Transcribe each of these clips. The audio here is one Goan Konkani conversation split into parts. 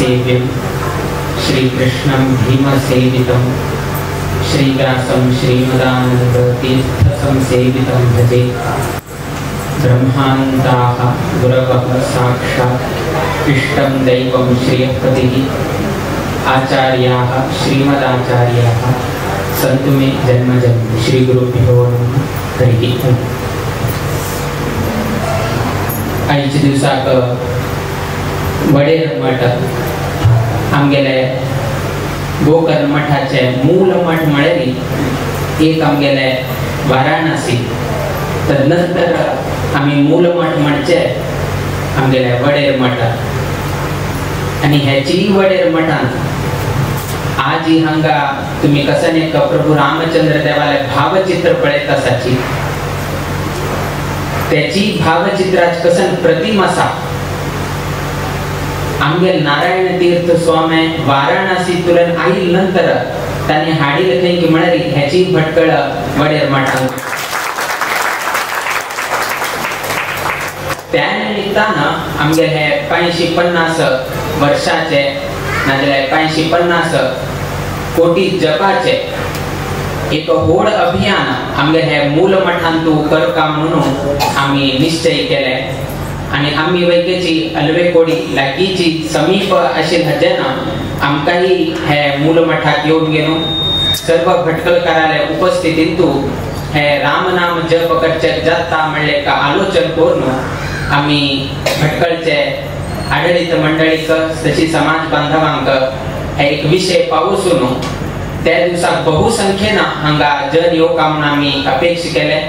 सेव्यं श्रीकृष्णं भीमसेवितं श्रीव्यासं श्रीमदानन्दतीर्थसंसेवितं भजे। ब्रह्मान्ताः गुरवः साक्षात् इष्टं दैवं श्रियःपतिः आचार्याः श्रीमदाचार्याः सन्तु मे जन्म जन्म। श्रीगुरुभ्यो नमः। हरिः ओम्। आयच्या दिवसाक वडेर मठ आमगेले गोकर्ण मठाचे मूल मठ म्हळ्यार एक आमगेले वाराणसी, तदनंतर आमी मूल मठ म्हणचे आमगेले वडेर मठ। आनी हेची वडेर मठान आज हांगा तुमी कसन एक प्रभू रामचंद्र देवाले भावचित्र पळयत आसाची, त्याची भावचित्राची कसन प्रतिमा आसा। आमगेले नारायण तीर्थ स्वामी वाराणसींतल्यान आयिल्ले नंतर तांणी हाडिल्लें खंय की म्हळ्यार हेची भटकळ वडेर मठान। त्या निमित्तान आमगेले हे 550 वर्षाचे नाजाल्यार 550 कोटी जपाचे एक व्हड अभियान आमगेले हे मूल मठांतू करका म्हणून आमी निश्चय केले। आनी आमी वैकेची अलवेकोडी लागींची समीप आशिल्ल्या जन आमकांय हे मूल मठाक येवन गेलो। सर्व भटकळकाराले उपस्थितींतू हे रामनाम जप करचे जाता म्हणले एक आलोचन करून आमी भटकळचे आडळीत मंडळीक तशी समाज बांधवांक हे एक विशय पावसून त्या दिवसा बहुसंख्येन हांगा जन येवका म्हणून आमी अपेक्षा केले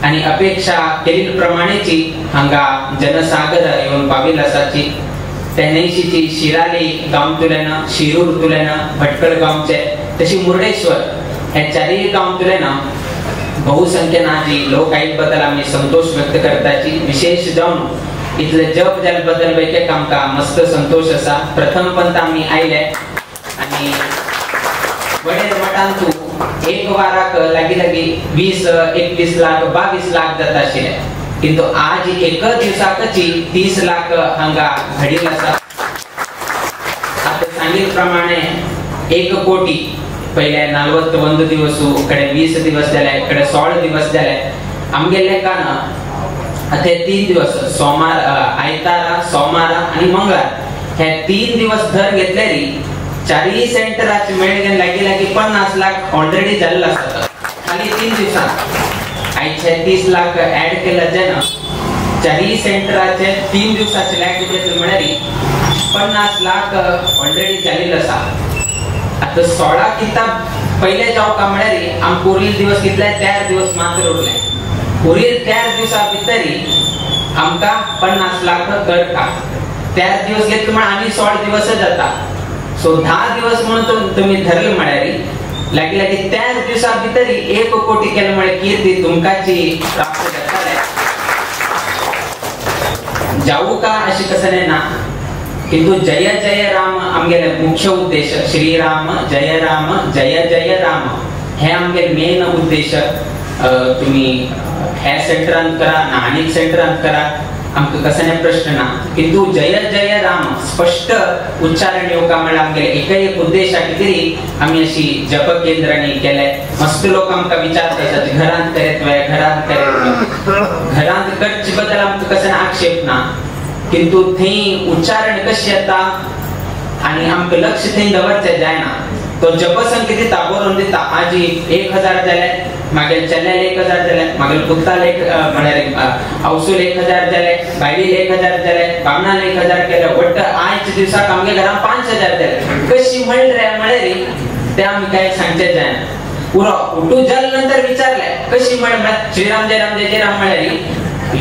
आनी अपेक्षा केल्ले प्रमाणेची हांगा जनसागर येवन पाविल्लो आसाची। तेन्नशीची शिराली गांवतुल्यान, शिरूर तुल्यान, भटकळ गांवचे तशी मुर्डेश्वर हे चारय गांवतुल्यान बहुसंख्येन जी लोक आयिल्ले बद्दल आमी संतोष व्यक्त करताची। विशेष जावन इतले जप जाल्ले बद्दल वैकेक आमकां मस्त संतोष आसा। प्रथम पंत आमी आयले आनी वडेर मठांतू एक वाराक लागीं लागीं 20, 21 लाख, 22 लाख जाता आशिल्ले, किंतु आज एक दिवसाकची 30 लाख हांगा घडिल्लो आसा। आतां सांगिल्ले प्रमाणे 1 कोटी पयले 41 दिवस, कडे 20 दिवस जाले, कडे 16 दिवस जाले। आमगेले लेखान ते 3 दिवस सोमार, आयतारा, सोमारा आनी मंगळार हे 3 दिवस धर घेतलेरी चारय सेंटराचे मेळगेन लागीं लागीं 50 लाख ऑलरेडी जाल्लो आसा खाली 3 दिवसांत। आयचे 30 लाख ऍड केले जेन्ना चारय सेंटराचे 3 दिवसाचे लायक घेतले म्हळ्यार 50 लाख ऑलरेडी जाल्लो आसा। आतां 16 किताब पयले जावका म्हळ्यार आमकां उरिल्ले दिवस कितले 13 दिवस मात्र उरले। उरिल्ले 13 दिवसा भितर आमकां 50 लाख करता। 13 दिवस घेतले म्हळ्यार आनी 16 दिवस जाता। सो 10 दिवस म्हणून तुमी धरले म्हळ्यार लागीं लागीं 13 दिवसा भितर 1 कोटी केले म्हळ्यार कीर्ती तुमकांची प्राप्त जाताले। जावू का अशें कसलें ना, किंतु जय जय राम आमगेले मुख्य उद्देश। श्रीराम जय राम जय जय राम हे आमगेले मेन उद्देश। तुमी हे सेंटरांत करा ना आनीक सेंटरांत करा आमकां कसले प्रश्न ना, किंतु जय जय राम स्पष्ट उच्चारण येवका म्हळ्यार आमगेले एक एक उद्देशा खातीर आमी अशी जप केंद्रांनी केले। मस्त लोक आमकां विचारता घरांत करीत वे, घरांत करीत वे। घरांत करचे बद्दल आमकां कसले आक्षेप ना, किंतु थंय उच्चारण कशें येता आनी आमकां लक्ष थंय दवरचें जायना। तो जपसंख्या दिता बरोवन दिता, आजी 1000 जाले, मागीर चल्याले 1000 जाले, मागीर पुताले म्हळ्यार आवसूल 1000 जाले, बायलील 1000 जाले, बामणाल 1000 केले, वट्ट आयच्या दिवसाक आमगे घरान 5000 जाले। कशी म्हणले रे म्हळ्यार ते आमी काय सांगचें जायना। पुरो उठू जाले नंतर विचारले कशी म्हळ्यार श्रीराम जय राम जय जय राम म्हळ्यार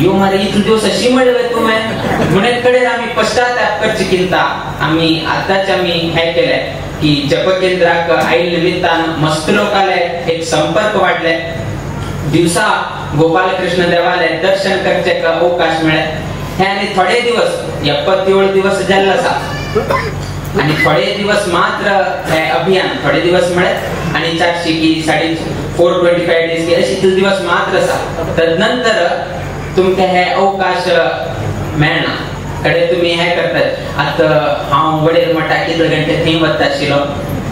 यो मारे इतले दिवस अशी म्हणले तुवें म्हणून कडेन आमी पश्चाताप करची किंता आमी आतांच आमी हें केलें की जप केंद्राक आयिल्ले निमित्तान मस्त लोकाले एक संपर्क वाडले। दिवसा गोपालकृष्ण देवाले दर्शन करचे अवकाश मेळ्ळे। हे आनी थोडे दिवस 77 दिवस जाल्ले आसा आनी थोडे दिवस मात्र हे अभियान, थोडे दिवस म्हळ्यार आनी 400 की 425 डेज की अशे इतले दिवस मात्र आसा। तदनंतर तुमकां हे अवकाश मेळना। कडे तुमी हें करतात. आतां हांव वडेर मठा कितले घंटे थंय वता आशिल्लो,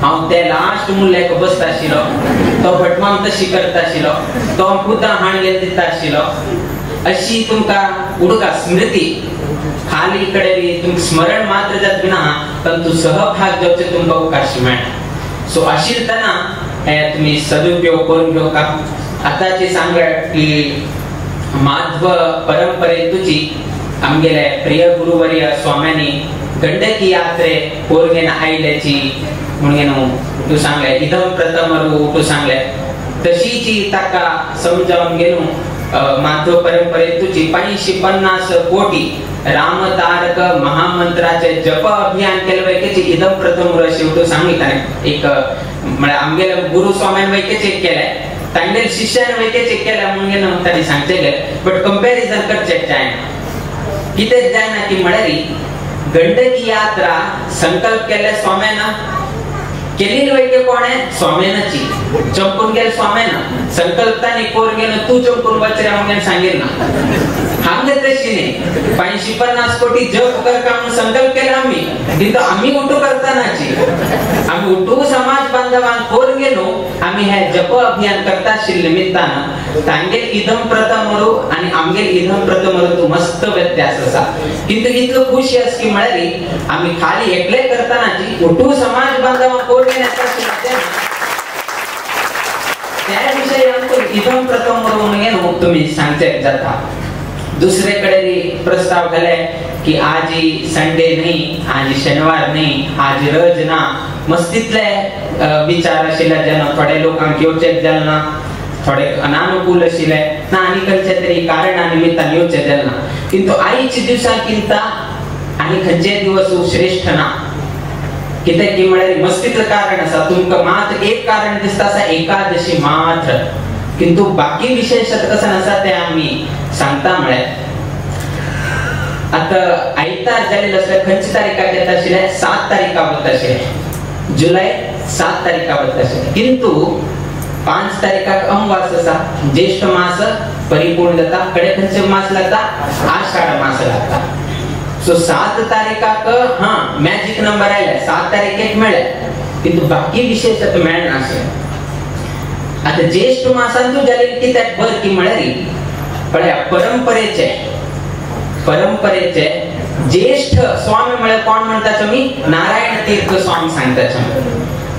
हांव ते लास्ट मुल्याक बसता आशिल्लो, तो भटमाम तशी करता आशिल्लो, तो उदां हाणले दिता आशिल्लो. अशी तुमकां उडका स्मृती खाली कडे तुमकां स्मरण मात्र जात ना, तंतू सहभाग जावचे तुमकां अवकाश मेळना. सो आशिल्तना हे तुमी सदुपयोग करून घेवका. आतांचे सांगले की माध्व परंपरेतूची आमगेले प्रिय गुरुवर्य स्वाम्यांनी गंडकी यात्रे कोरगेन आयल्याची म्हणून तूं सांगले, इदम प्रथम तूं सांगले, तशीची ताका समजावन घेवन माध्व परंपरेतूची 550 कोटी रामतारक महामंत्राचे जप अभियान केले वैकेची इदम प्रथम अशी तूं सांगितले. एक म्हळ्यार आमगेले गुरु स्वाम्यान वैकेच एक केले, तांगेले शिष्यान वैकेच एक केले म्हणून तांणी सांगचेले, बट कंपॅरिझन करचें जायना. कितें जायना की म्हळ्यार गंडकी यात्रा संकल्प केले स्वाम्यान, केली वैके कोणे स्वाम्यानाची, चमकून गेले स्वाम्यान, संकल्प तांणी कोर गेलो तूं चमकून वच रे म्हणून सांगेल ना. हांगा तशी न्ही, 550 कोटी जप करका म्हणून संकल्प केला आमी, किंतु आमी उठू करतानाची, आमी उठू समाज बांधवांक कोर गेलो आमी हे जप अभियान करता आशिल्ले निमित्तान तांगेल इदम प्रथम रू आनी आमगेल इदम प्रथम रू मस्त व्यत्यास आसा. किंतु इतलो खुशी आसा की म्हळ्यार आमी खाली एकले करतानाची उठू समाज बांधवांक कोर गेले त्या विशयान इदम प्रथम रू म्हणून तुमी सांगचे जाता. दुसरे कडे प्रस्ताव घाले की आज संडे न्ही, आज शनिवार न्ही, आज रज ना, मस्तीतले विचार आशिल्ले जेन्ना थोडे लोकांक येवचें जालें ना, थोडे अनानुकूल आशिल्ले ना, आनी खंयच्या तरी कारणा निमित्तान येवचें जालें ना. किंतु आयच्या दिवसाकिंता आनी खंयचे दिवस श्रेष्ठ ना. कित्याक की म्हळ्यार मस्तीतलें कारण आसा, तुमकां मात्र एक कारण दिसता आसा एकादशी मात्र, किंतु बाकी विशेष कसं आसा ते आमी सांगता. म्हळ्यार आतां आयतार जालेलो आसल्यार खंयच्या तारीखाक येता आशिल्लें, 7 तारीखा वता आशिल्लें, जुलय 7 तारीखा वता आशिल्लें. किंतु 5 तारीखाक अमवास आसा, ज्येष्ठ मास परिपूर्ण जाता, कडे खंयचे मास लागता, आषाढ मास लागता. सो 7 तारीखाक हां मॅजीक नंबर आयले, 7 तारीखेक मेळ्ळे, किंतु बाकी विशेष आतां मेळना आशिल्लें. आतां ज्येष्ठ मासांतू जालें कित्याक बर की म्हळ्यार पळया परंपरेचे परंपरेचे ज्येष्ठ स्वामी म्हळ्यार कोण म्हणटा आमी, नारायण तीर्थ स्वामी सांगता.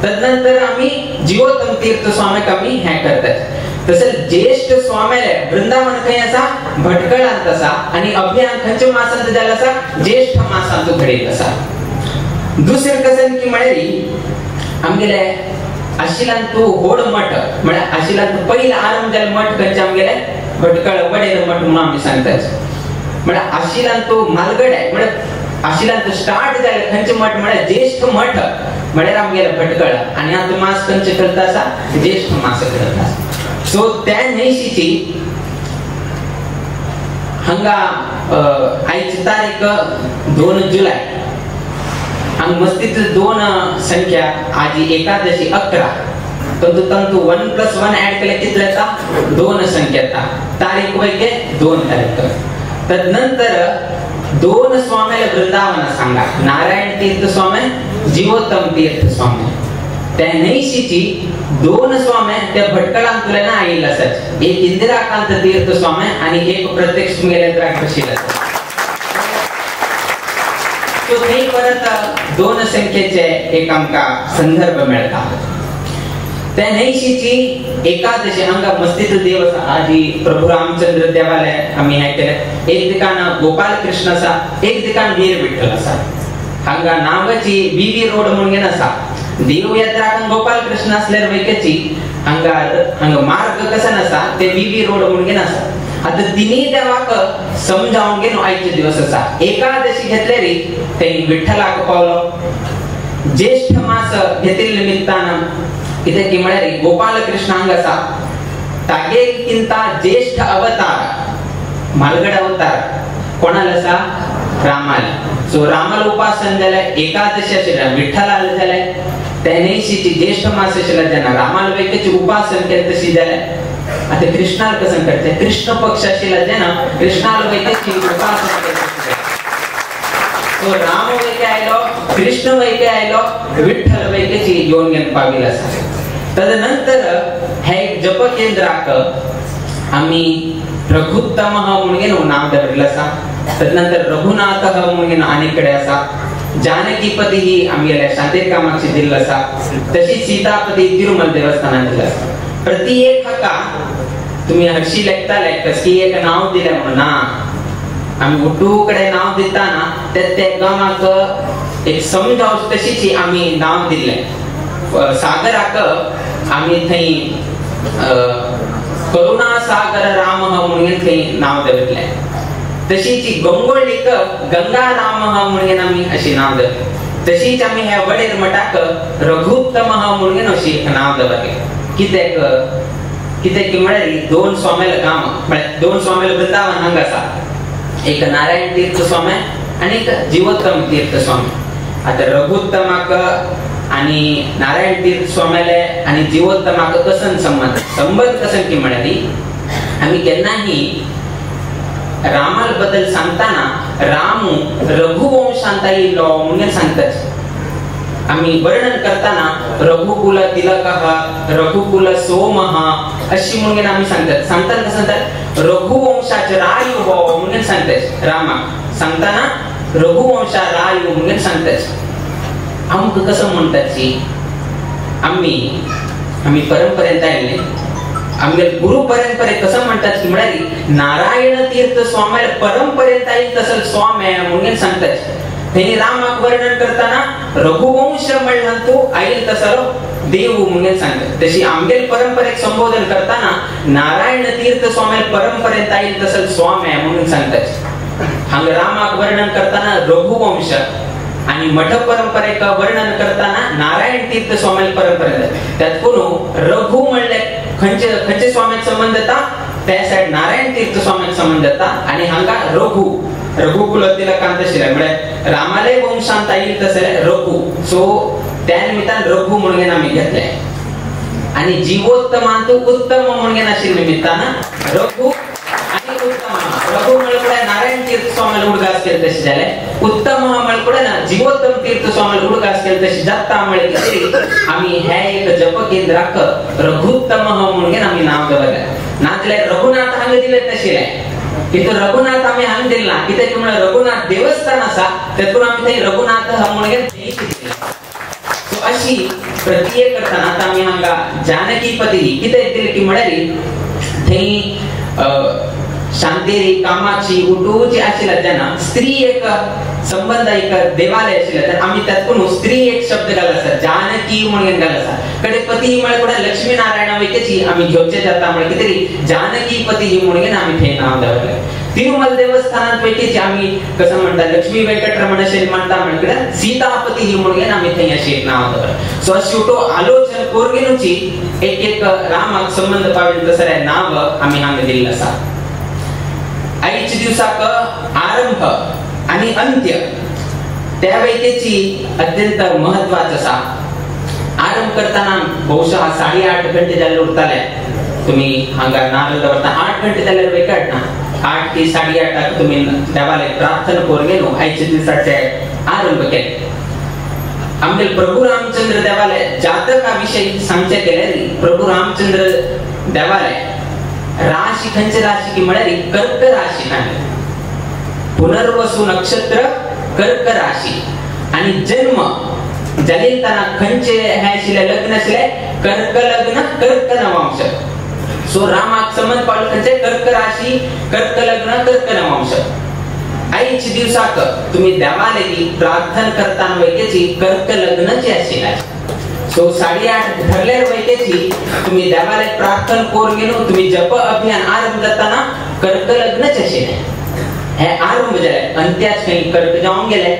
तदनंतर आमी जिवोत्तम तीर्थ स्वामीक आमी हें करतात. तशें ज्येष्ठ स्वाम्याले वृंदावन खंय आसा, भटकळांत आसा, आनी अभियान खंयच्या मासांत जालें आसा, ज्येष्ठ मासांत घडीत आसा. दुसरें कशें की म्हळ्यार आमगेले आशिलांतू व्हड मठ म्हळ्यार आशिलांतू पयलो आरंभ जालो मठ खंयचे आमगेले भटकळ वडेर मठ म्हणून आमी सांगतात. म्हळ्यार आशिलांतू मालगडे म्हळ्यार आशिलांतू स्टार्ट जालें खंयचे मठ म्हळ्यार ज्येष्ठ मठ म्हळ्यार आमगेले भटकळ, आनी आतां मास खंयचे करता आसा, ज्येष्ठ मास करता आसा. सो त्या न्हंयशीची हांगा आयची तारीख 2 जुलय, हांगा मस्तीतले 2 संख्या, आजी एकादशी 11, तंतु तंतु 1 + 1 ऍड केले कितले येता, 2 संख्या येता, तारीख वैके 2 तारीख. तदनंतर 2 स्वाम्याले वृंदावन सांगा, नारायण तीर्थ स्वामी, जिवोत्तम तीर्थ स्वामी. त्या न्हंयशीची 2 स्वामी त्या भटकळांतल्यान आयिल्ले आसात, एक इंदिराकांत तीर्थ स्वामी आनी एक प्रत्यक्ष गेले बशिल्ले आसात. सो थंय परत 2 संख्येचे एक आमकां संदर्भ मेळटा. त्या न्हंयशीची एकादशी हांगा मस्तीतलो देव आसा, आजी प्रभू रामचंद्र देवाले आमी हें केलें, एक दिकान गोपाल कृष्ण आसा, एक दिकान वीर विठ्ठल आसा. हांगा नांवाची VV road म्हणून आसा, देव यात्रा गोपाल कृष्ण आसल्यार वैकेची हांगा हांगा मार्ग कसा आसा ते VV road म्हणून आसा. आतां तिनूय देवाक समजावन घेवन आयचे दिवस आसा. एकादशी घेतल्यारी थंय विठ्ठलाक पावलो, ज्येष्ठ मास घेतिल्ले निमित्तान कित्याक की म्हळ्यार गोपाल कृष्ण हांगा आसा, तागेल किंता ज्येष्ठ अवतार मालगड अवतार कोणाल आसा, रामाल. सो रामाल उपासन जालें, एकादशी आशिल्ल्या विठ्ठलाल जालें, त्या न्हंयशीची ज्येष्ठ मास आशिल्ल्या जेन्ना रामाल वैकेची उपासन केलें तशी जालें. आतां कृष्णाल कसं करचें, कृष्ण पक्ष आशिल्ल्या जेन्ना कृष्णाल वैकेची उपासन केलें. सो राम वैके आयलो, कृष्ण वैके आयलो, विठ्ठल वैकेची येवन घेवन पाविल्लो आसा. तदनंतर हे एक जप केंद्राक आमी रघुत्तम म्हणून घेवन नांव दवरिल्लें आसा. तदनंतर रघुनाथ म्हणून घेवन आनी कडेन आसा. जानकीपती ही आमगेल्या शांतेर कामाक्षी दिल्लो आसा. तशीच सीतापती तिरुमल देवस्थानान दिल्लो आसा. प्रति एक हाका तुमी हरशी लेखताले कशी एक नांव दिलें म्हणून ना, आमी उटू कडेन नांव दिताना ते त्या गांवाक एक समजाव तशीच आमी नांव दिल्लें. सागराक आमी थंय करुणा सागर राम म्हणून थंय नांव दवरलें. तशीच गंगोळीक गंगा राम म्हणून आमी अशी नांव दवरलें. तशीच आमी ह्या वडेर मठाक रघुत्तम म्हणून अशी एक नांव दवरलें. कित्याक कित्याक म्हळ्यार दोन स्वाम्याले गांव म्हळ्यार दोन स्वाम्याले वृंदावन हांगा आसा. एक नारायण तीर्थ स्वामी आनी एक जिवोत्तम तीर्थ स्वामी. आतां रघुत्तमाक आनी नारायण तीर्थ स्वाम्याले आनी जिवोत्तमाक कसन संबंध संबंध कसन की म्हळ्यार आमी केन्नाही रामाल बद्दल सांगताना रामू रघुवंशांत आयिल्लो म्हणून सांगतात. आमी वर्णन करताना रघुकुल तिलकः रघुकुल सोमः अशी म्हणून आमी सांगतात. सांगताना कसं सांगतात रघुवंशाचे रायू हो म्हणून सांगतात. रामाक सांगताना रघुवंशा रायू म्हणून सांगतात. आमकां कसं म्हणटात आमी आमी परंपरेंत आयिल्ले आमगे गुरु परंपरे कसं म्हणटात म्हळ्यार नारायण तीर्थ स्वामी परंपरेंत आयिल्ले तसो स्वामी म्हणून सांगतात. तेणी रामाक वर्णन करताना रघुवंश म्हणल्यार तू आयल तसो देव म्हणून सांगतात. तशी आमगेल परंपरेक संबोधन करताना नारायण तीर्थ स्वामी परंपरेंत आयल तसो स्वामी म्हणून सांगतात. हांगा रामाक वर्णन करताना रघुवंश आणि मठ परंपरेक वर्णन करताना नारायण तीर्थ स्वामी परंपरेत त्यात कोण रघु म्हणले खंयचे खंयचे स्वाम्याक संबंध येता त्या सायड नारायण तीर्थ स्वाम्याक संबंध येता आणि हांगा रघु रघुकुल तिलकांत आशिल्लें म्हळ्यार रामाले वंशांत आयिल्ले तशें रघु. सो त्या निमित्तान रघु म्हणून आमी घेतले आणि जिवोत्तमांत उत्तम म्हणून आशिल्ले निमित्तान रघु आणि उत्तम. रघु म्हळ्यार नारायण तीर्थ स्वामीला उडगास केले तशें जालें, उत्तम म्हळ्यार ना जिवोत्तम तीर्थ स्वामीला उडगास केले तशें जाता म्हळ्यार कितें आमी हे एक जप केंद्राक रघुत्तम म्हणून आमी नांव दवरलें. नाजाल्यार रघुनाथ हांगा दिलें तशें कितू रघुनाथ आमी हांगा दिलें ना कित्याक म्हळ्यार रघुनाथ देवस्थान आसा तेतून आमी थंय रघुनाथ म्हणून दिलें. सो अशी प्रक्रिया करताना आतां आमी हांगा जानकीपती कितें दिलें की म्हळ्यार थंय शांतेरी कामाक्षी उटूची आशिल्ल्या तेन्ना स्त्री एक संबंध एक देवालय आशिल्ले तर आमी तातूंत स्त्री एक शब्द घालो आसा जानकी म्हणून घालो आसा. कडे पती म्हळ्यार कोणा लक्ष्मी नारायणा वैकेची आमी घेवचे जाता म्हळ्यार कितें तरी जानकी पती म्हणून आमी थंय नांव दवरलें. तिरुमल देवस्थानांत वैकेची आमी कसं म्हणटा लक्ष्मी वेंकटरमण अशें म्हणटा म्हळ्यार सीतापती म्हणून आमी थंय अशें एक नांव दवरलें. सो अशी उटो आलोचन कोरगेनुची एक एक रामाक संबंध पाविल्लें तसलें नांव आमी हांगा दिल्लें आसा. आयच्या दिवसाक आरंभ आणि अंत्य त्या वैकेची अत्यंत महत्वाचं आसा. आरंभ करताना बहुशः 8.5 घंटे जाल्ले उरताले. तुम्ही हांगा नारळ दवरता 8 घंटे जाल्यार वेकाट ना 8 ते 8:30 तुम्ही देवाले प्रार्थना करून गेलो आयच्या दिवसाचे आरंभ केले. आमगे प्रभू रामचंद्र देवाले जातका विषयी सांगचे केले. प्रभू रामचंद्र देवाले राशी खंयचे राशी की म्हळ्यार कर्क राशी सांगले. पुनर्वसु नक्षत्र कर्क राशी आणि जन्म जालेताना खंयचे हे आशिल्ले लग्न आशिल्ले कर्क लग्न कर्क नवांश. सो रामाक संबंध पावलो खंयचे कर्क राशी कर्क लग्न कर्क नवांश. आयच्या दिवसाक तुम्ही देवाले प्रार्थना करताना वैकेची कर्क लग्नची आशिल्ले. सो 8:30 ठरल्यार वैकेची तुम्ही देवाले प्रार्थना करून गेलो तुम्ही जप अभियान आरंभ जाताना कर्क लग्नच आशिल्ले. हे आरंभ जाले अंत्याच खंय कर्क जावन गेले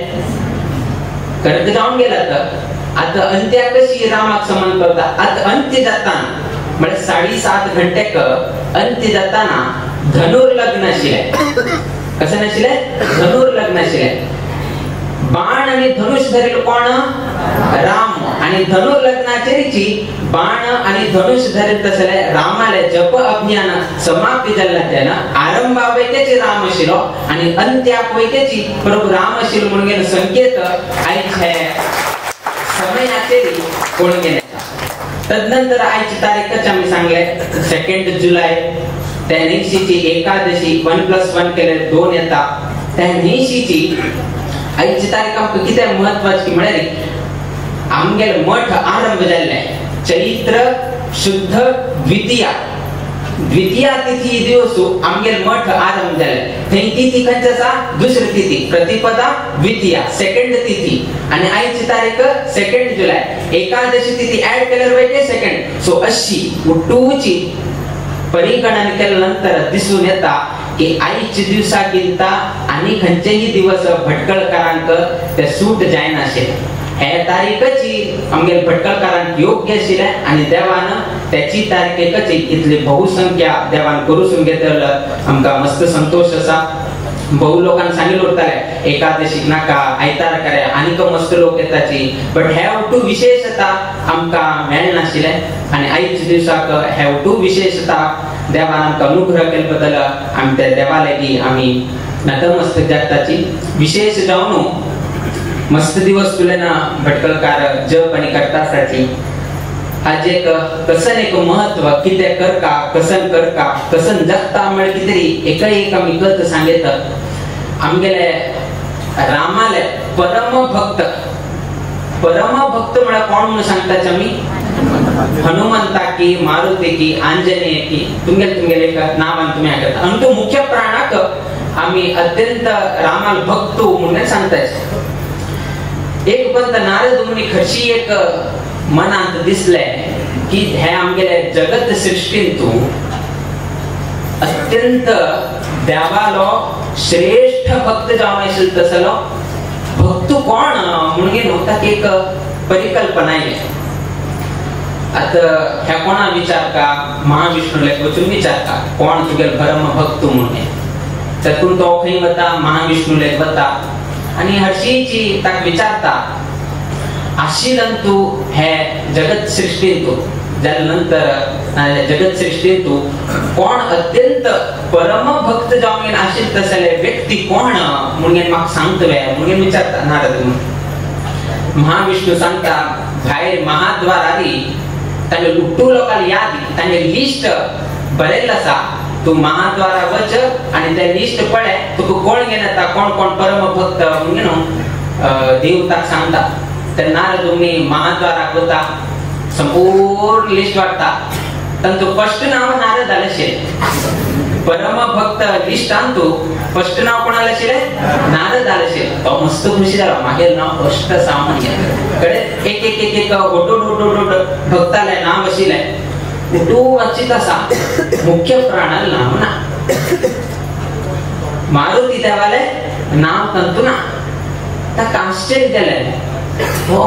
कर्क जावन गेला तर आतां अंत्या कशी रामाक संबंध करता. आतां अंत्य जाताना म्हळ्यार 7.5 घंटेक अंत्य जाताना धनुर्लग्न आशिल्लें. कशें आशिल्लें धनुर्लग्न आशिल्लें. बाण आनी धनुष धरिल्लो कोण राम आनी धनु लग्नाचेरीची बाण आनी धनुष धरित तसले रामाले जप अभियान समाप्ती जाल्ल्यान आरंभा वैकेची राम आशिल्लो आनी अंत्याक वैकेची प्रभू राम आशिल्लो म्हणून संकेत आयचे समयाचेरी कळून गेले. तदनंतर आयची तारीखच आमी सांगले 2 जुलय त्या निशीची एकादशी 1+1 केले 2 येता. त्या निशीची आयची तारीख आमकां कितें म्हत्वाची म्हळ्यार आमगेले मठ आरंभ जाल्ले चैत्र शुद्ध द्वितीया द्वितीया तिथी दिवस आमगेले मठ आरंभ जाले. थंय तिथी खंयची आसा दुसरी तिथी प्रतिपदा द्वितीया सेकंड तिथी आनी आयची तारीख 2 जुलय एकादशी तिथी ऍड केल्यार वयते सेकंड. सो अशी उट्टूची परिगणन केल्या नंतर दिसून येता की आयच्या दिवसाकिंता आनी खंयचेही दिवस भटकळकारांक ते सूट जायनाशिल्ले. हे तारीखची आमगेले भटकळकारांक योग्य आशिल्ले आनी देवान त्याची तारखेकच इतली बहुसंख्या देवान करूसून घेतलं आमकां मस्त संतोष आसा. बहु लोकांनी सांगितलं उरताले एकादशीक नाका आयतार करे आनीक मस्त लोक येताची बट हे वटू विशेषता आमकां मेळनाशिल्ले आनी आयच्या दिवसाक हे वटू विशेषता देवान आमकां अनुग्रह केले बद्दल आमी त्या देवा लागीं आमी नतमस्तक जाताची. विशेष जावन मस्त दिवस तुले ना भटकळकार जप आनी करता आसाची. आज एक कसन एक महत्व कितें करका कसन करका कसन जगता म्हळ्यार कितें तरी एका एक आमी कथ सांगयता. आमगेले रामाले परम भक्त परम भक्त म्हळ्यार कोण म्हणून सांगताच आमी हनुमंता की मारुती की आंजनेय की तुमगेले तुमगेले एक नांवान तुमी आयकता आनी तो मुख्य प्राणाक आमी अत्यंत रामाल भक्त म्हणून सांगताच. एक पंत नारद मुनी खशी एक मनांत दिसले की हे आमगेले जगत सृष्टींतू अत्यंत देवालो श्रेष्ठ भक्त जावन आशिल्लो तसलो भक्त कोण म्हणून न्हू ताका एक परिकल्पना येयली. आतां ह्या कोणा विचारका महाविष्णूले वचून विचारका कोण तुगेलो परम भक्त म्हणून. तातूंत तो खंय वता महाविष्णूले वता आनी हरशीची ताका विचारता आशिलंतु हे जगत सृष्टींतु जाल्या नंतर जगत सृष्टींतु कोण अत्यंत परम भक्त जावन आशिल्ले तसले व्यक्ती कोण म्हणून म्हाका सांगतले म्हणून विचारता नारद. महाविष्णू सांगता भायर महाद्वारारी तांगे लुट्टू लोकांक यादी तांगे लिस्ट बरयल्लें आसा तूं महाद्वारा वच आनी ते लिस्ट पळय तुका कोण घेन येता कोण कोण परम भक्त म्हणून न्हू देव ताका सांगता. ते नारद मुनी महाद्वाराक वता संपूर्ण लिस्ट वाडटा तांचो फर्स्ट नांव नारद आलें. परम भक्त लिस्टान तूं फर्स्ट नांव कोण आलें नारद आलें. तो मस्त खुशी जालो मागीर नांव फर्स्ट आसा म्हणून कडे एक एक एक एक ओटोट ओटोट ओट भक्तालें नांव आशिल्लें उठू वाचित आसा मुख्य प्राणाल नांव ना मारुती देवाले नांव तांतू ना. ताका आश्चर्य जालें हो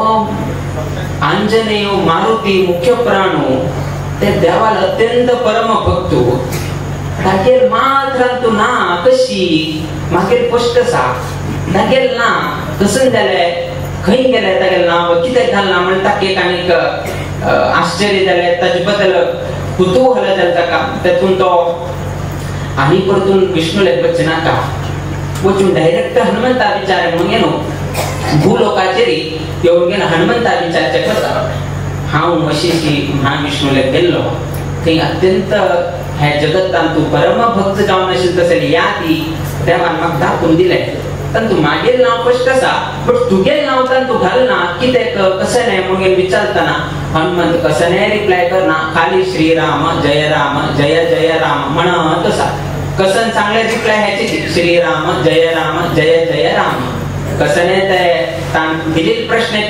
आंजनेय मारुती मुख्य प्राणू ते देवाल अत्यंत परम भक्तू तागेर मात्र तूं ना कशी मागीर फस्ट आसा तागेर ना कसन जालें खंय गेलें तागेलें नांव कित्याक घालना म्हण ताका एक आनीक आश्चर्य जालें ताजे बद्दल कुतूहल जालें ताका. तातूंत तो आनी परतून विष्णूले वचनाका वचून डायरेक्ट हनुमंता विचार म्हणून न्हू भूलोकाचेर येवन गेलो हनुमंता विचारचें करता हांव मशीशी महाविष्णूले गेल्लो थंय अत्यंत हे जगतांत तूं परम भक्त जावन आशिल्लो तसले यादी देवान म्हाका दाखोवन दिलें. तांतू मागीर नांव फस्ट आसा बट तुगेलें नांव तांतू घालना कित्याक कशें न्हय म्हणून विचारतना हनुमंत कशें न्हय रिप्लाय करना खाली श्रीराम जय राम जय जय राम म्हणत आसा. कसन सांगले रिप्लाय ह्याची श्रीराम जय राम जय जय राम कसन ते दिलेले प्रश्न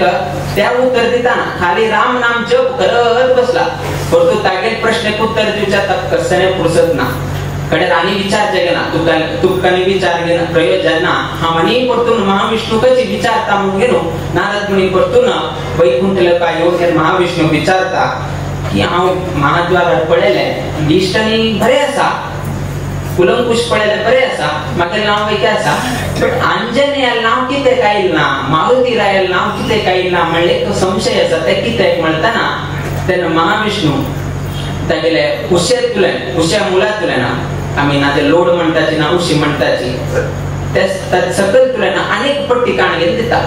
त्या उत्तर दिताना खाली राम नाम जप करत बसला परंतु तागेल प्रश्न उत्तर दिवच्या कसने पुरसत ना. कडे आणि विचार जगना तुकानी विचार घेना प्रयोजन ना हांव आनी परतून महाविष्णू कशी विचारता म्हणून गेलो नारद मुनी परतून वैकुंठ लोका येवन महाविष्णू विचारता की हांव महाद्वारार पळयलें लिस्ट आनी बरें आसा कुलंकुश पळयल्यार बरें आसा, म्हाका नांव कितें आसा, बट आंजनेया नांव कितें काय ना, मारुती रायाल नांव कितें काय ना म्हणलें एक संशय आसा. तें कित्याक म्हणतना तेन्ना महाविष्णू तागेले उशेंतल्यान, उश्या मुळांतल्यान आमी ना ते लोड म्हणटाची ना उशी म्हणटाची, ते सकलतल्यान अनेक पट्टी काण घेवन दिता.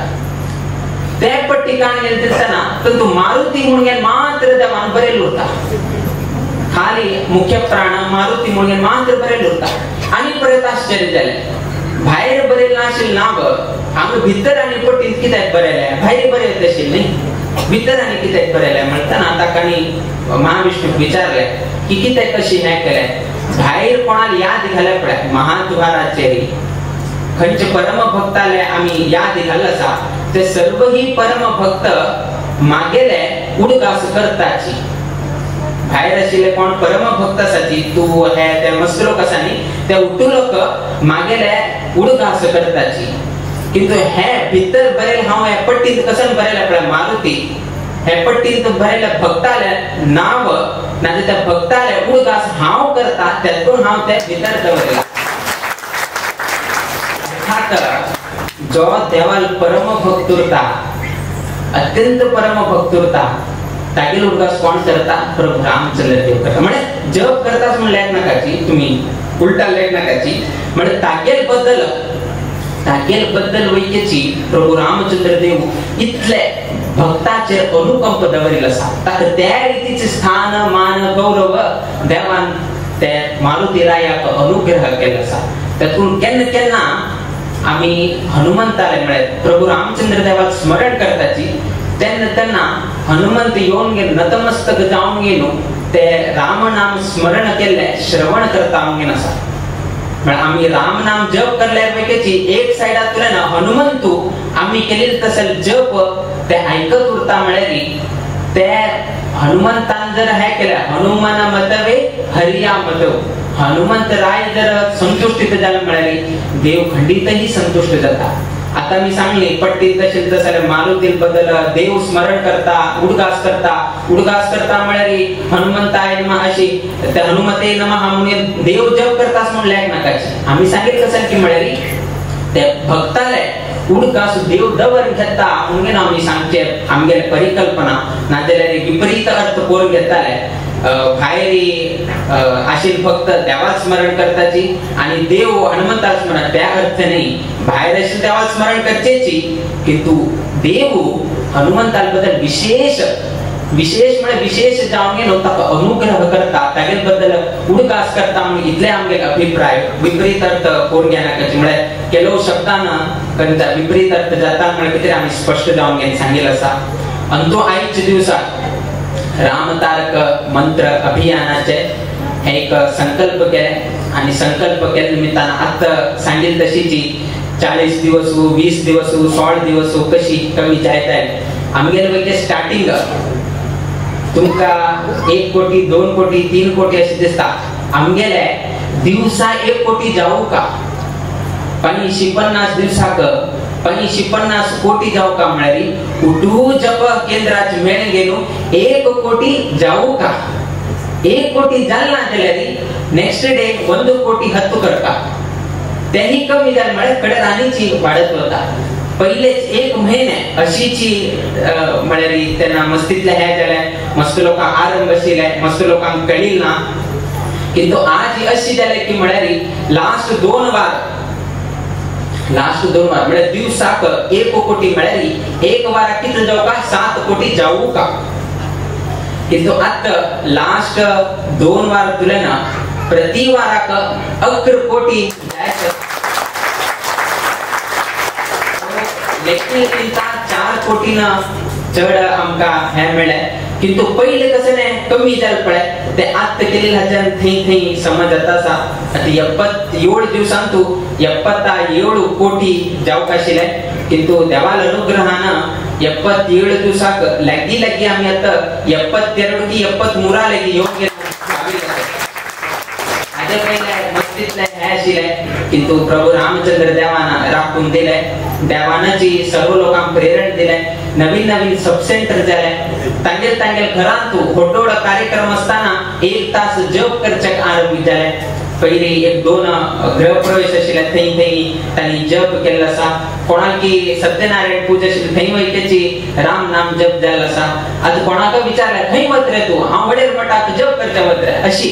ते पट्टी काण घेवन दितना तर तूं मारुती म्हणून मात्र देवान बरें उरता, खाली मुख्य प्राण मारुती म्हणून मात्र बरें उरता. आनी परत आश्चर्य जालें, भायर बरें नाशिल्लें नांव हांगा भितर आनी पट्टींत कित्याक बरयलें, भायर बरें आशिल्लें न्ही, भितर आनी कित्याक बरयलें म्हणटना ताका महाविष्णूक विचारलें की कित्याक कशी हें केलें. भायर कोणाक याद घाल्या पळय महाद्वाराचेर खंयचे परम भक्ताले आमी याद घाल आसा, ते सर्व ही परम भक्त मागेले उडगास करताची. भायर आशिल्ले कोण परम भक्त आसाची तूं हे ते मस्त लोक आसा न्ही, ते उठू लोक मागेले उडगास करताची. किंतु हे भितर बरेल हांव हे पट्टींत कसन बरयलें पळय मारुती, हे पट्टींत बरयले भक्ताले नांव नाजाल्यार त्या भक्ताले उडगास हांव करता, तेतून हांव ते भितर दवरला. अर्थात जो देवाल परम भक्त उरता, अत्यंत परम भक्त उरता, तागेलो उडगास कोण करता, प्रभू रामचंद्र देव करता. म्हणजे जप करताच म्हण लेख नाकाची, तुम्ही उलटा लेख नाकाची, म्हणजे तागेल बद्दल, तागेल बद्दल वैकेची प्रभू रामचंद्र देव इतले भक्ताचेर अनुकंप दवरिल आसा. ताका त्या रितीचे स्थान मान गौरव देवान ते मारुती रायाक अनुग्रह केलो आसा. तातूंत केन्ना केन्ना आमी हनुमंताले म्हळ्यार प्रभू रामचंद्र देवाक स्मरण करताची, तेन्ना तेन्ना हनुमंत येवन गेलो नतमस्तक जावन गेलो, ते रामनाम स्मरण केल्ले श्रवण करता आमगेन आसा. म्हळ्यार आमी रामनाम जप करल्यार पैकीची एक सायडांतल्यान हनुमंतू आमी केलेले तसले जप ते आयकत उरता. म्हळ्यार ते हनुमंतान जर हे केलें, हनुमान मतवे हरिया मतव, हनुमंत राय जर संतुष्टीत जाले म्हळ्यार देव खंडीतही संतुष्ट जाता. आता मी सांगली पट्टी तशें तसले मारुती बद्दल देव स्मरण करता, उडगास करता, उडगास करता म्हळ्यार हनुमंताय नमः अशी ते हनुमते नमः म्हणून देव जप करतास म्हणून लेख नाकाची. आमी सांगितलं कसं की म्हळ्यार ते भक्ताले उडगास देव दवर घेता म्हणून आमी सांगचे आमगेले परिकल्पना, नाजाल्यार विपरीत अर्थ करून घेताले. भायरी आशिल फक्त देवाक स्मरण करताची आणि देव हनुमंताक स्मरण, त्या अर्थ नाही. भायर आशिल देवाक स्मरण करचेची, किंतु देव हनुमंताबद्दल विशेष विशेष म्हणजे विशेष जावन गेलो ताका अनुग्रह करता, तागेल बद्दल उडगास करता म्हणून इतले आमगेले अभिप्राय. विपरीत अर्थ कोण घेनाकाची, म्हळ्यार ಕೆಲವು शब्दान विपरीत अर्थ जाता म्हळ्यार कितें आमी स्पष्ट जावन घेवन सांगेल आसा. आनी तो आयच्या दिवसाक रामतारक मंत्र अभियानाचे हे एक संकल्प केले आणि संकल्प केले निमित्तान आता सांगेल तशीची 40 दिवस 20 दिवस 16 दिवस कशी कमी जायत आहे. आमगेले पैकी स्टार्टिंग तुमका 1 कोटी 2 कोटी 3 कोटी अशी दिसता. आमगेले दिवसा 1 कोटी जाऊ का, 550 दिवसाक 550 कोटी जाऊ का म्हळ्यार उठू जप केंद्राचे मेळ गेलो 1 कोटी जाऊ का. 1 कोटी जाल ना जाल्यार नेक्स्ट डे 1 कोटी 10 करता, तेही कमी जाल म्हळ्यार कडे राणीची वाडत वता. पहिलेच 1 महिने अशीची म्हळ्यार तेन्ना मस्तीतले हे जाले, मस्त लोकांक आरंभ आशिल्ले, मस्त लोकांक कळिल ना. किंतु आज अशी जाले की म्हळ्यार लास्ट 2 वार, लास्ट 2 वार म्हळ्यार दिवसाक 1 कोटी म्हळ्यार 1 वाराक कितले जाऊ का, 7 कोटी जाऊ का. किंतु आता लास्ट 2 वार तुले ना प्रति वाराक 11 कोटी जायचं. लेकिन 4 कोटी ना चड आमकां हें मेळ्ळें. किंतु पयले कशें न्ही कमी जालें पळय, ते आत्त केलेले हाच्यान थंय थंय समज जाता आसा. आतां 77 दिवसांतू 77 कोटी जावंक आशिल्लें, किंतु देवाल अनुग्रहान 77 दिवसाक लागी लागी आमी आतां 72 की 73 लागी येवन गेले. हाजे पयले मस्तीतले हें आशिल्लें, किंतु प्रभू रामचंद्र देवान राखून दिलें, देवानाची सर्व लोकांक प्रेरण दिलें. नवीन नवीन सब सेंटर जाले, तांगेल तांगेल घरांत होटोड कार्यक्रम आसतना 1 तास जप करच्याक आरंभ जाले. पयलीं एक दोन गृहप्रवेश आशिल्ले थंय थंय तांणी जप केल्लो आसा. कोणाक की सत्यनारायण पूजा आशिल्ली थंय वयताची राम नाम जप जाल्लो आसा. आतां कोणाक विचारलें खंय वत रे तूं, हांव वडेर मठाक जप करचे वत रे, अशी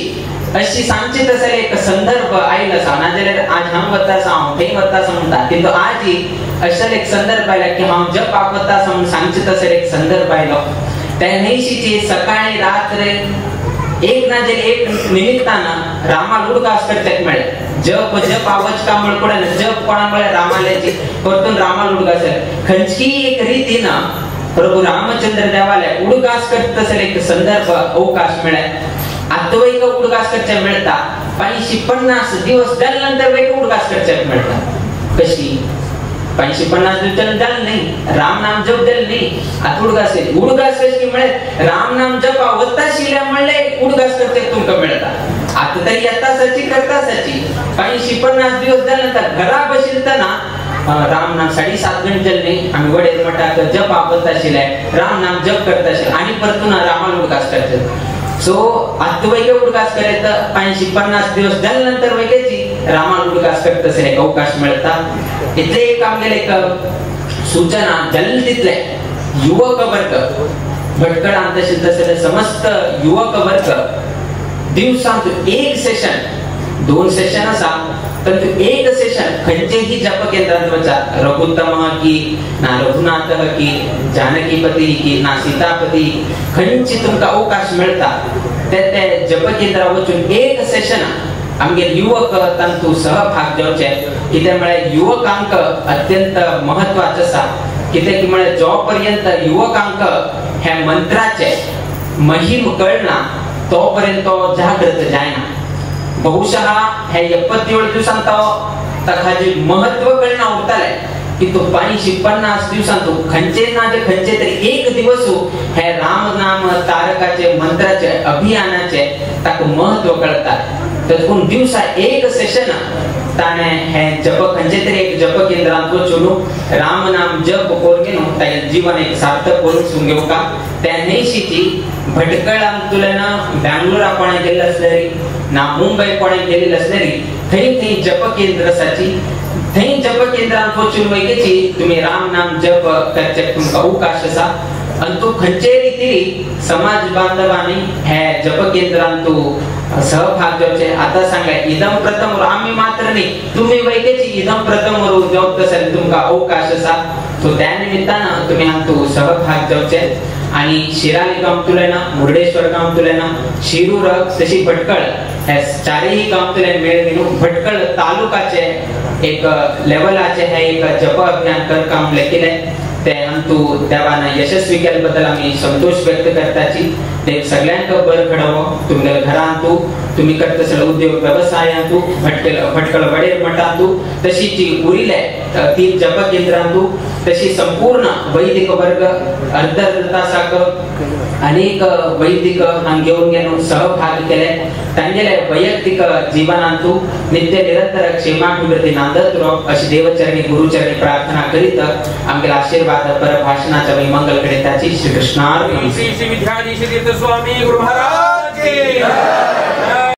अशी सांगची तसले एक संदर्भ आयलो आसा. नाजाल्यार आज हांव वता आसा, हांव थंय वता आसा म्हणटा, किंतु आज अशें एक संदर्भ आयला की हांव जपाक वता आसा म्हणून सांगचे तसले एक संदर्भ आयलो. त्या न्हयशीची सकाळी रात्र एक ना जाल्यार एक निमित्तान रामा उडगास करच्याक मेळ्ळें. जप जप आवज का म्हळ कोणा जप कोणा म्हळ्यार रामाल्याची परतून रामा उडगास खंयची एक रितीन प्रभू रामचंद्र देवाले उडगास करता तसले एक संदर्भ अवकाश मेळ्ळे. आतां वैक उडगास करचे मेळटा 550 दिवस जाले नंतर वैक उडगास करच्याक मेळटा. कशी 550 दिवस जाले नाही, राम नाम जप जाले नाही, आतां उडगास उडगास कशी म्हळ्यार राम नाम जप वता म्हणले उडगास करच्याक तुमकां मेळटा. आतां तरी येता साची करता साची 550 दिवस जाले नंतर घरा बशिल्तना राम नाम 7.5 घंटे नाही आमी वडेर मठाक जप आपत आशिल्ले, राम नाम जप करता आशिल्ले आनी परतून रामाल उडगास करचे. सो आतां वैके उडगास करत 550 दिवस जाले नंतर वैकेची रामाल उडगास करता तसले एक अवकाश मेळटा. इतले एक आमगेले एक सूचना जाल्ले तितले युवक वर्ग भटकळांत तसले समस्त युवक वर्ग दिवसांत एक सेशन दोन सेशन आसा तर एक सेशन खंयचेही जप केंद्रांत वचा, रघुत्तम की ना रघुनाथ की जानकीपती की ना सीतापती, खंयची तुमकां अवकाश मेळटा ते ते जप केंद्रा वचून एक सेशन आमगे युवक तांतू सहभाग जावचे. कितें म्हळ्यार युवकांक अत्यंत महत्वाचें आसा. कितें की म्हळ्यार जो पर्यंत युवकांक हे मंत्राचे महिम कळना तो पर्यंत तो जागृत जायना. बहुशः हे 77 दिवसांत ताका जे महत्व कळना उरताले की तो 550 दिवसांत खंयचे ना जे खंयचे तरी एक दिवस हे राम नाम तारकाचे मंत्राचे अभियानाचे ताका महत्व कळता. तर दिवसा एक सेशन ताणे हे जप खंयचे तरी एक जप केंद्रांत वचून राम नाम जप करून घेवन तागेलें जीवन एक सार्थक करून घेवका. त्या न्हयशीची भटकळांतुल्यान बँगलोरा कोणें गेल्ले आसलेरी ना मुंबय कोणें गेल्ले आसलेरी थंय थंय जप केंद्र आसाची थंय जप केंद्रांत वचून वयकेची तुमी राम नाम जप करचे तुमकां अवकाश आसा. आनी तूं खंयचे रितीन समाज बांधवांनी हे जप केंद्रांत सहभाग जावचे. आतां सांगले इदम प्रथम आमी मात्र न्ही तुमी वयकेची इदम प्रथम जावत तसो तुमकां अवकाश आसा. सो त्या निमित्तान तुमी हातूंत सहभाग जावचे. आनी शिराली गांवतुल्यान मुर्डेश्वर गांवतुल्यान शिरूर तशी भटकळ हे चारही गांवतुल्यान मेळ घेवन भटकळ तालुकाचे एक लेवलाचे हे एक जप अभियान करका म्हणलें कितें ते अंतू देवान यशस्वी केल्ले बद्दल आमी संतोष व्यक्त करताची. ते सगळ्यांक बरें घडोवो तुमगेल्या घरांतू तुमी करता सगळे उद्योग वेवसायांतू भटकळ वडेर मठांतू तशीच उरिल्ले 3 जप केंद्रांतू तशी संपूर्ण वैदिक वर्ग अर्ध अर्ध तासाक अनेक वैदिक हांग घेवन घेवन सहभाग केले. तांगेले वैयक्तिक जीवनांतू नित्य निरंतर क्षेमाभिवृद्धी नांदत राव अशी देवचरणी गुरुचरणी प्रार्थना करीत आमगेले आशीर्वाद परभाषणाच्या मी मंगल करीताची. श्री कृष्णार्पणमस्तु. श्री श्री विद्याधीश तीर्थ स्वामी गुरु महाराज की।